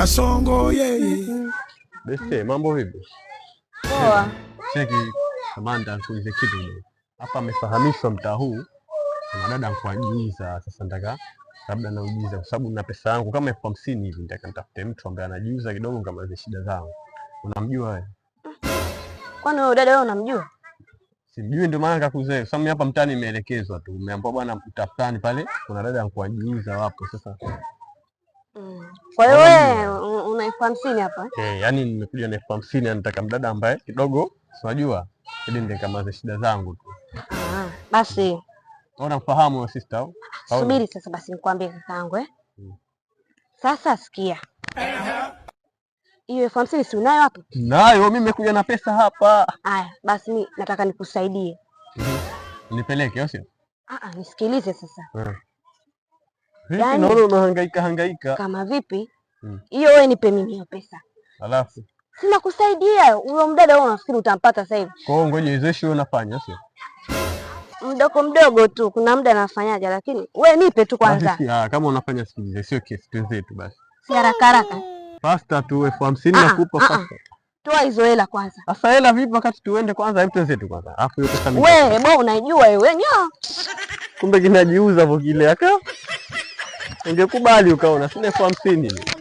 Kasongo yeye. Beste, mambo vipi? Poa. Cheki, Samantha, nikuulize kitu kidogo. Hapa amefahamishwa mtaa huu kuna dada nkuajiuza. Sasa nataka labda naujiza kwa sababu na pesa yangu kama 50,000 hivi, nataka nitafute mtu ambaye anajiuza kidogo nikamalize shida zangu. Unamjua wewe? Kwani wewe dada wewe unamjua? Simjui, ndio maana nikakuzoea. Sasa mimi hapa mtaani nimeelekezwa tu, umeambiwa bwana, mtaa fulani pale kuna dada nkuajiuza wapo. Sasa Kwa hiyo wewe una 50,000 hapa? Eh, yani nimekuja na 50,000, nataka mdada ambaye kidogo, si unajua, ili nikamalize shida zangu tu. Ah, basi Unamfahamu huyo sister au? Subiri sasa basi nikwambie kakaangu eh. Sasa sikia. Hiyo 50,000 si unayo hapo? Nayo, mimi nimekuja na pesa hapa. Aya, basi mimi nataka nikusaidie. Nipeleke au sio? Ah ah, nisikilize sasa. Vipi, Yaani naona unahangaika hangaika. Kama vipi? Hiyo wewe nipe mimi hiyo pesa. Alafu Sina kusaidia. Huyo mdada wewe unafikiri utampata sasa hivi? Kwa hiyo ngoja hizo issue unafanya sio? Mdogo mdogo tu, kuna muda nafanyaje, lakini we nipe tu kwanza. Basi, kama unafanya sikilize, sio kesi, twenzetu basi. Si haraka haraka. Faster tu 50,000 nakupa faster. Toa hizo hela kwanza. Sasa hela vipi wakati tuende kwanza, hebu twenzetu kwanza. Alafu hiyo pesa mimi. Wewe bo unaijua wewe nyo. Kumbe kinajiuza hapo kile aka. Ungekubali ukaona sina 50,000.